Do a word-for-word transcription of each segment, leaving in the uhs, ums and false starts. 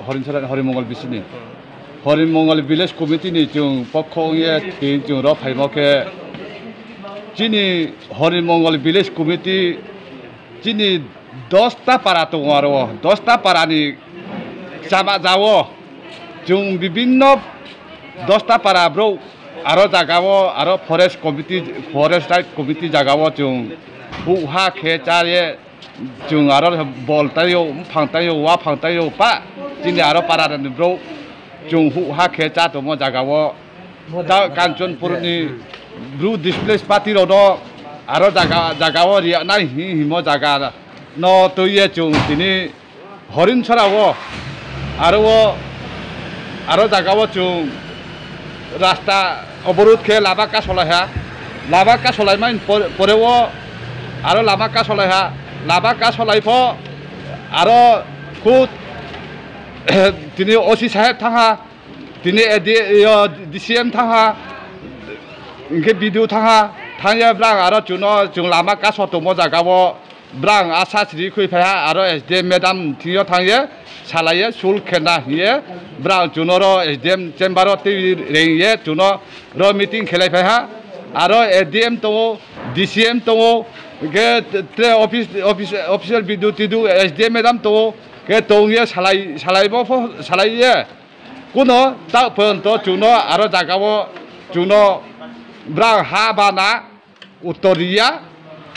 Horinchara Horimongol bisini. Horimongol village committee ni chwng pokho wngya tin chwng ro phaimo khe chini Horimongol village committee chini dosta para tongo aro o dosta para ni chama jao chwng bibinno dosta para bro aro jaga o aro forest committee forest right committee jaga o chwng buha khe cha ye. Chwng aro bol taio, buphang taio, uaphang taio, pa chini aro para ni bro chwng huh ha khe cha tongmo jaga o. Ta Kanchanpur ni bru displace party rok no aro jaga, jaga o riya nai hi himo jaga no twi ye chwng tini Horinchara o aro o aro jaga o chwng rasta oborot khe lama kasolai ha, lama kasolai mani pore o aro lama kasolai ha, lama kasolai pho aro khud tini O C saheb thang ha, tini A D, yo, D C M thang ha, hinkhe B D O thang ha, thang ya brang aro chuno chwng lama kaso tongmo jaga o. Brang asa siri khui phai ha, aro S D M madam thing yo thang ye, salai ye, sul khenda hing ye, brang chuno ro S D M chamber o twi reng ye, chuno ro meeting khelai phai ha, aro A D M tongo, D C M tongo, ke tre office, office, official bidu tidu S D M madam tongo, ke tong ye salai, salai bo pho, salai ye, kuno ta pon to chuno aro jaga o chuno brang ha bana, Uttor riya,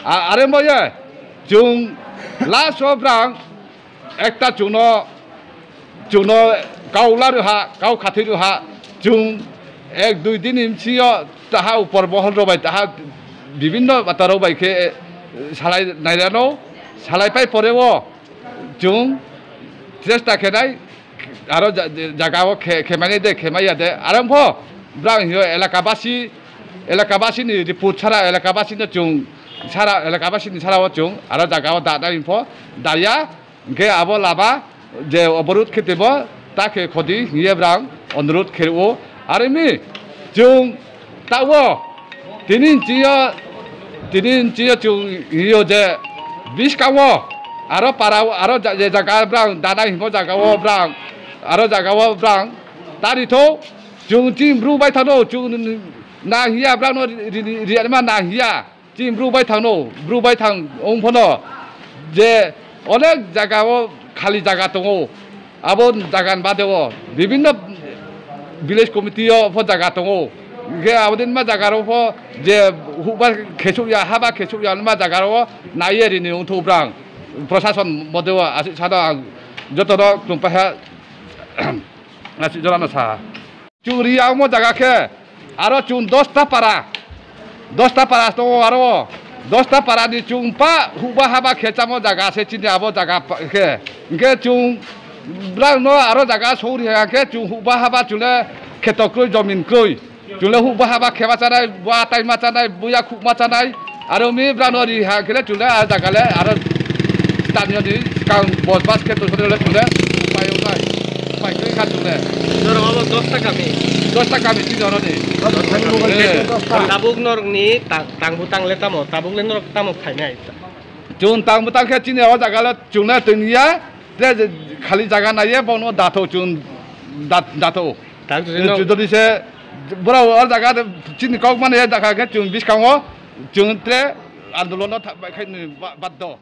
a-, are moye, chwng last o brang ekta chwngno, chwngno kau la rwha, kau khathwi rwha, chwng ek dui din ni bisingo taha upor mohol rok bai, taha bibinno bata rok bai khe, eh, salai nairano, salai pai pore o chwng chesta khenai, aro ja-, ja-, jaga o khe-, khemani de, khemaya de. Aro pho brang hiyo elaka basi, elaka basi ni report sara, elaka basi no chwng sara, elaka basi ni sara o chwng aro jaga o da, da pho daya, hwnkhe abo lama je oborot khe tebo ta khe khodi hiye brang onorot khe o. Aro mi chwng Tabo, tini nchiyo, tini nchiyo chwng hiyo je, biskango, aro para, aro ja-, je jaga brang, dana himo jaga o brang, aro jaga o brang, tari tho, chwng chini bru bai thano, chwng na hiya brang no ri-, ri-, ri-, riyarima na hiya, chini bru bai thangno, bru bai thang ong phano, je onek jaga o khali jaga tongo. Abo jaga ni bade o bibinno village committee o pho jaga tongo. Hingke abo din ma jaga rok pho je hukbar khesuk ya, haba khesuk ya ma jaga rok o naiye rini wngthok brang. Prosason bode o aswk sano ang joto no khulum paikha aswk jora no sa. Chwng ri ya omo jaga khe aro chwng dosta para, dosta para tongo aro o dosta para ni chwng pa hukba haba khe chamo jaga se chini abo jaga pa-, khe. Hingke chwng brang no aro jaga sogri ha khe chwng hukba haba chwle kheto kroi jomin kroi. Chwle hukba haba khema chanai, bua taima chanai, buya khukma chanai. Aro mi brano ri ha khe le chwle a jaga le aro tani ani kang bos bas khe to le chwle upai upai upai khe kha chwle. Norok abo dosta kami. Dosta kami si joro ni. Eh. Tabuk norok ni ta-, tang butang le tamo, tabuk le norok tamo khainai. Chwng tang butang khe chini o jaga le chwng le tong ya, te je khali jaga nai ye bono datho chwng dat-, datho. Tang tu jodi se borok o jaga chini kok mani ya jaga khe chwng biskango chwng tre andolon no tha-, bai khai ni ba-, baddo.